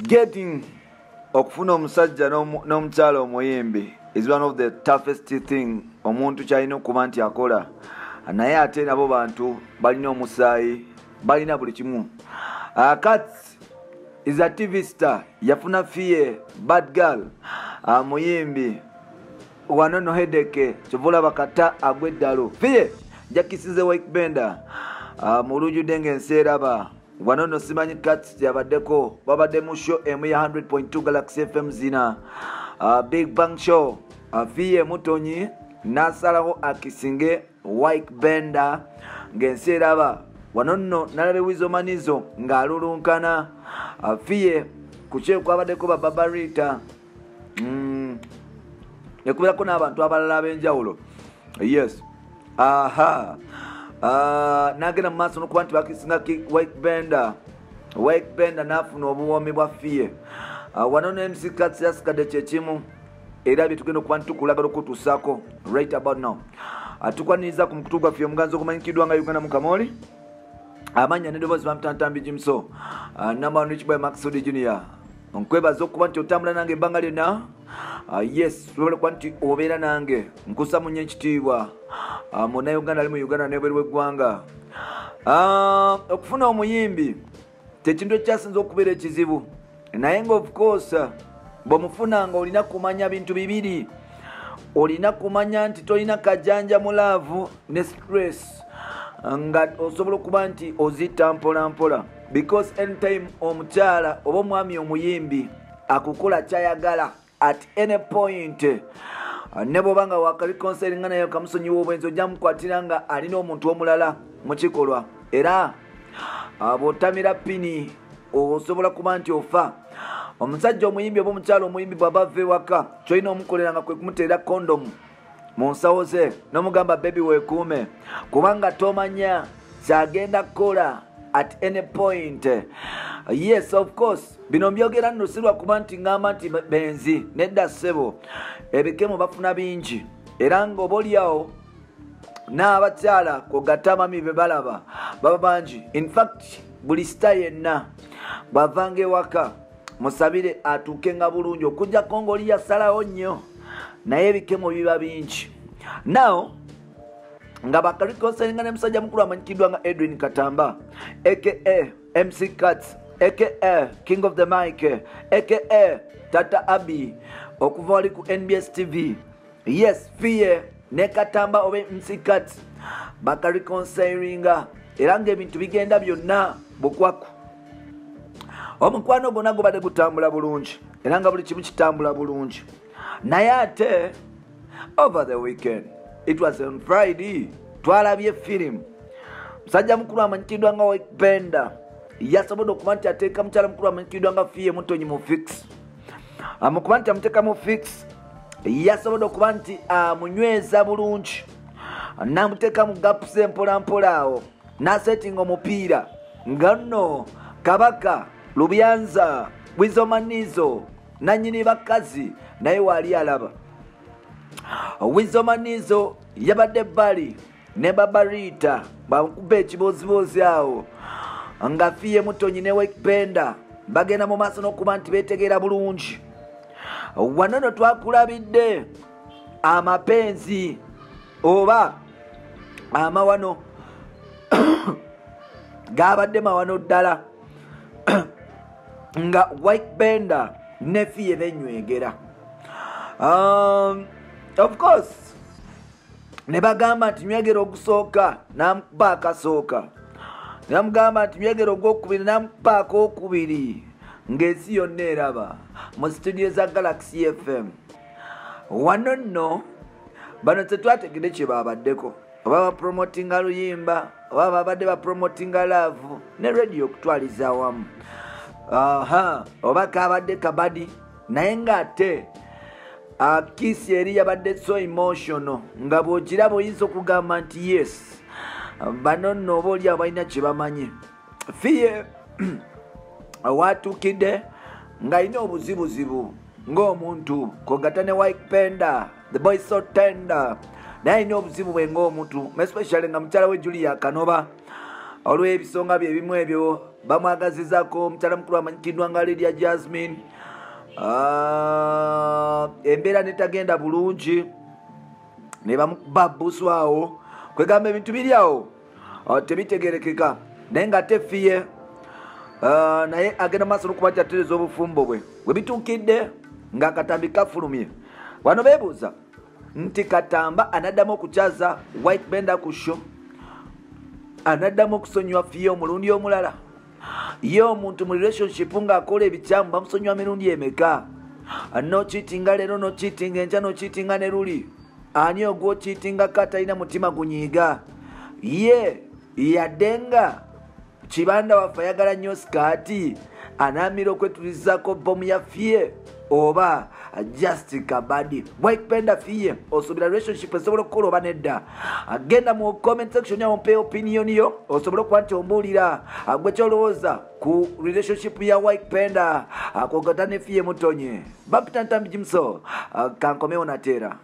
Getting okufuna omusajja n'omukyala omuyimbi is one of the toughest thing omuntu kyalina okuba nti akola, naye ate nabo bantu balina omusaayi, balina buli kimu. Kats is a TV star, yafuna Fie bad girl, muyimbi wano no hedeke kyova bakata agwe eddalo. Fie jakisize Ykee Benda mu lujjudde ng'ensi eraba. Wano no simanyi Kats yabaddeko, babadde mu show emu ya 100.2 Galaxy FM zina Big Bang Show. Fie Mutonyi n'asalawo akisinge Ykee Benda ng'ensi eraba. Wano nno nalabe Weasel Manizo ng'alulunkana Fie ku kye kwabaddeko ba Babarita, nekubeerako n'abantu abalala ab'enjawulo. Yes, aha, n'agenda mu maaso n'okuba nti bakisinga Ykee Benda. Ykee Benda n'afuna obuwoomi bwa Fie. Wano ne MC Kats yasigadde kyekimu, era bye tugenda okuba nti tukulagala okutuusaako right about now. Tukwaniriza ku mukutu gwaffe omuganzi ogumanyikiddwa nga Uganda Mukamoli, amanya n'eddoboozi bamutantambi Jimso, number one rich boy Maxud Junior. Nkwebaza okuba nti otambula nange ebbanga lyonna. Yes, tusobola okuba nti obeera nange, nkusa munye ekitiibwa munnayuganda ali mu Uganda n'ebweru w'eggwanga. Okufuna omuyimbi tekintu ekyasinza okubeera ekizibu, naye nga of course bw'omufuna nga olina kumanya bintu bibiri. Olina kumanya nti tolina kajanja mu love ne stress, nga osobola okuba nti ozitta mpola mpola, because anytime omukyala oba omwami omuyimbi akukola kyayagala at any point, ne bw'oba nga wakareconcilinga naye kamusonyiwa obwenzi, ojja mukwatira nga alina omuntu omulala mu kikolwa. Era bw'otamira pini osobola kuba nti ofa. Omusajja omuyimbi oba omukyala omuyimbi bw'aba ava ewaka, kyolina omukolera nga kwe kumuteera kondomu mu nsawo ze n'omugamba, "Baby, weekuume," kubanga tomanya kyagenda kukola at any point. Yes, of course, bino mbyogera nno si lwakuba nti ŋŋamba nti benzi, nedda ssebo. Ebikemo bafuna bingi, era nga oba oliawo n'abakyala kwogatta amami be balaba baba bangi. In fact, buli star yenna bw'avanga ewaka musabire atuuke nga bulungi, okujjako ng'oli yasalawo nnyo, naye ebikemo biba bingi. Now nga bakareconcilinga ne musajja mukulu amanyikiddwa nga Edwin Katamba, aka MC Kats, aka King of the Mic, aka Tata Abi, okuva wali ku NBS TV. Yes, Fie ne Katamba oba MC Kats bakareconcilinga, era ng'ebintu bigenda byonna bukwaku. Omukwano gwonna gubadde gutambula bulungi, era nga buli kimu kitambula bulungi. Naye ate over the weekend, it was on Friday, twalabye firimu. Musajja mukulu amanyikiddwa nga Ykee Benda yasobodde okuba nti ateeka mukyala mukulu amanyikiddwa nga Fie Mutonyi mu fix. Mukuba nti amuteeka mu fix, yasobodde okuba nti amunyweza bulungi, namuteeka mu gapusa empolampola awo, nasetinga omupiira nga nno kabaka Lubyanza Weasel Manizo nanyini bakazi naye waali alaba. Weasel Manizo yabadde ebbali ne Babarita bamukuba ekibozibozi awo, nga Fie Mutonyi ne Ykee Benda bagenda mu maaso n'okuba nti beetegeera bulungi. Wano no twakulabidde amapenzi oba amawano gabadde mawano ddala, nga Ykee Benda ne Fie benywegera. Of course ne bagamba nti nywegera ogusooka, namukuba akasooka, ne bamugamba nti nywegera ogwokubiri, namukuba akokubiri, ng'ensi yonna eraba mu situdiyo za Galaxy FM. Wano nno bano tetwategedde kye babaddeko, oba bapromotinga luyimba oba babadde bapromotinga love ne radio okutwaliza awamu, aha, oba kabadde kabadi. Naye ng'ate kiss eri yabadde so emotional, nga bw'ogiraba oyinza okugamba nti yes, bano nno oba oli awo balina kye bamanyi. Fie watuukidde ng'alina obuzibuzibu ng'omuntu kogata ne Ykee Benda, the boy so tender, naye alina obuzibu bwe ng'omuntu, especially nga mukyala we Julia Kanoba. Olw'ebisonga bye ebimu ebyo bamwagazizaako omukyala mukulu amanyikiddwa nga Lydia Jasmine. Embeera netagenda bulungi ne bamukuba busu awo, kwegamba ebintu biri awo tebitegerekeka, naye nga tefiye naye agenda maaso n'okuba nti atereeza obufumbo bwe. We bituukidde ng'akatambi kafulumye, wano beebuuza nti Katamba anaddamu okukyaza White Bender ku show, anaddamu okusonyiwa Fiye omulundi omulala. Ye omuntu mu relationship ng'akola ebikyamu bamusonyiwa mirundi emeka? Nokitinga leero, nokitinga enkya, nokitinga ne luli. Ani ogwokitingako atalina mutima gunyiiga? Ye yadde nga Kibanda waffe ayagala nnyo sikaati, anaamira okwetulizaako bomu ya Fiye oba just kabadi? White Bender, Fiye, osuubira relationship esobola okukola oba nedda? Agenda mu comment section yawo, mpe opinion yo, osobola okuba nti ombuulira gwe kyolowooza ku relationship ya White Bender kwogata ne Fiye Mutonye. Bampita Ntambi Jimso, kankomewo nateera.